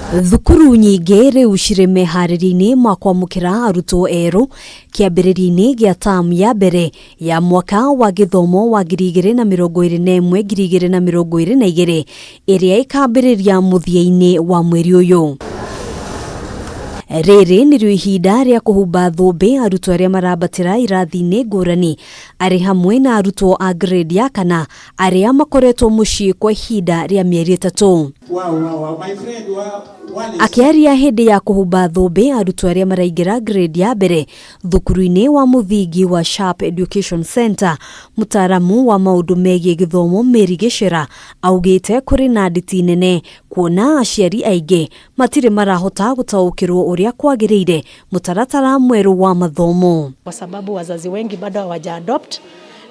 Thukuru nyingĩ rĩu cirĩ meharĩria-inĩ ma kwamũkĩra arutwo erũ kĩambĩrĩria-inĩ gĩa tamu ya mbere ya mwaka wa gĩthomo wa 2021 2022 ĩrĩa ĩkambĩrĩria mũthia-inĩ wa mweri ũyũ. Rĩrĩ nĩrĩo ihinda rĩa kũhumba thũmbĩ arutwo arĩa marambatĩra irathi-inĩ ngũrani arĩ hamwe na arutwo a grade ya kana arĩa makoretwo mũciĩ kwa ihinda rĩa mĩeri ĩtatũ. Akĩaria hĩndĩ ya kũhumba thũmbĩ arutwo arĩa maraingĩra grade ya mbere thukuru-inĩ wa mũthingi wa Sharp Education Centre, mũtaaramu wa maũndũ megiĩ gĩthomo Mary Gĩcera augĩte kũrĩ na nditi nene kuona aciari aingĩ matirĩ marahota gũtaũkĩrwo ũrĩa kwagĩrĩire mũtaratara mwerũ wa mathomo. Kwa sababu wazazi wengi bado hawaja adopt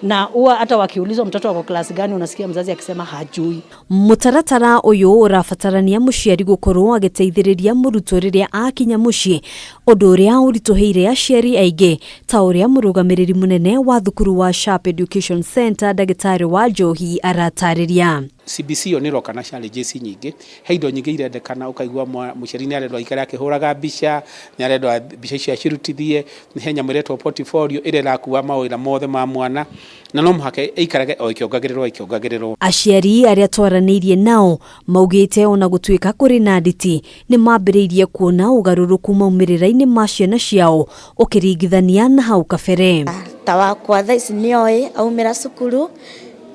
na huwa hata wakiulizwa mtoto wako klasi gani, unasikia mzazi akisema hajui. Mũtaratara ũyũ ũrabatarania mũciari gũkorwo agĩteithĩrĩria mũrutwo rĩrĩa akinya mũciĩ, ũndũ ũrĩa ũritũhĩire aciari aingĩ ta ũrĩa mũrũgamĩrĩri mũnene wa thukuru wa Sharp Education Centre ndagĩtarĩ wa Njohi aratarĩria. CBC ĩyo nĩ ĩroka na challenges nyingĩ, he indo nyingĩ irendekana ũkaigua mũciari nĩ arendwo aikare akĩhũraga mbica, nĩ arendwo mbica icio acirutithie, he nyamũ ĩretwo portfolio ĩrĩa ĩrakua mawĩra mothe ma mwana, na no mũhaka ĩikarage o ĩkĩongagĩrĩrwo ĩkĩongagĩrĩrwo. Aciari arĩa twaranĩirie nao maugĩte ona gũtuĩka kũrĩ na nditi, nĩ mambĩrĩirie kuona ũgarũrũku maumĩrĩra-inĩ ma ciana ciao ũkĩringithania na hau kabere. Ta wakwa thaa ici nĩoĩ aumĩra cukuru,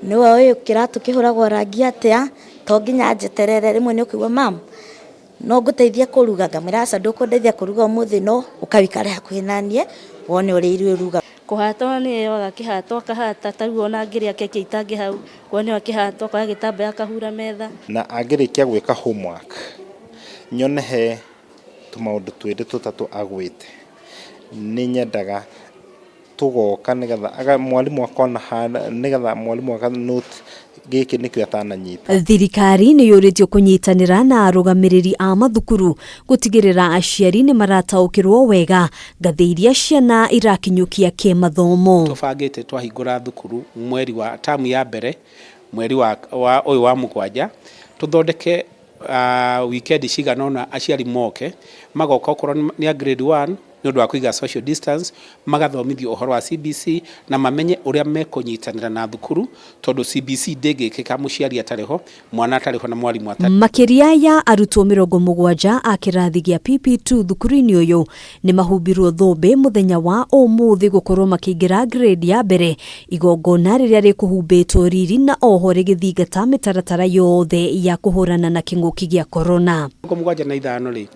nĩwe ũĩ kĩratũ kĩhũragwo rangi atĩa, to nginya njeterere, rĩmwe nĩ ũkũigua mum no ngũteithie kũruga, ngamwĩra aca ndũkũndeithia kũruga ũmũthĩ no ũka wĩikare hakuhĩ naniĩ wone ũrĩa irio iruga. Kũhata nĩ oyaga kĩhato akahata, ta rĩu ona ngĩrĩa keki aitangĩ hau, kuona nĩwe akĩhata ũkoya gĩtambaya akahura metha. Na angĩrĩkia gwĩka homework, nyone he tũmaũndũ twĩrĩ tũtatũ agwĩte, nĩ nyendaga tũgoka nĩgetha mwarimũ akona nĩgetha mwarimũ aka note gĩkĩ nĩkĩo atananyita. Thirikari nĩ yũrĩtio kũnyitanĩra na arũgamĩrĩri a mathukuru gũtigĩrĩra aciari nĩ marataũkĩrwo wega ngathĩ iria ciana irakinyũkia kĩmathomo. Tũbangĩte twahingũra thukuru mweri wa tamu ya mbere mweri wa ũyũ wa mũgwanja tũthondeke weekend cigana ũna aciari moke magoka okorwo nĩ a grade 1 nĩ ũndũ wa kũiga social distance magathomithio ũhoro wa CBC na mamenye ũrĩa mekũnyitanĩra na thukuru tondũ CBC ndĩngĩkĩka mũciari atarĩ ho, mwana atarĩ ho na mwarimũ atarĩ. Makĩria ya arutwo 70 a kĩrathi gĩa PP2 thukuru-inĩ ũyũ nĩ mahumbirwo thũmbĩ mũthenya wa ũmũthĩ gũkorwo makĩingĩra grade ya mbere, igongona rĩrĩa rĩkũhumbĩtwo riri na oho rĩgĩthingata mĩtaratara yothe ya kũhũrana na kĩng'ũki gĩa korona. 75 rĩ,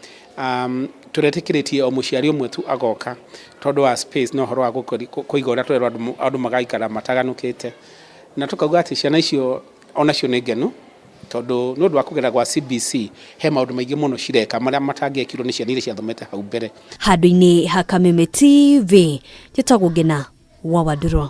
tũretĩkĩrĩtie o mũciari ũmwe tu agoka tondũ wa space na ũhoro wa kũiga ũrĩa tũrerwo andũ magaikara mataganũkĩte, na tũkauga atĩ ciana icio onacio nĩ ngenu tondũ nĩ ũndũ wa kũgera gwa CBC he maũndũ maingĩ mũno cireka marĩa matangĩekirwo nĩ ciana iria ciathomete hau mbere. Handũ-inĩ ha Kameme TV, njĩtagwo Ngena wa Wandũrũ.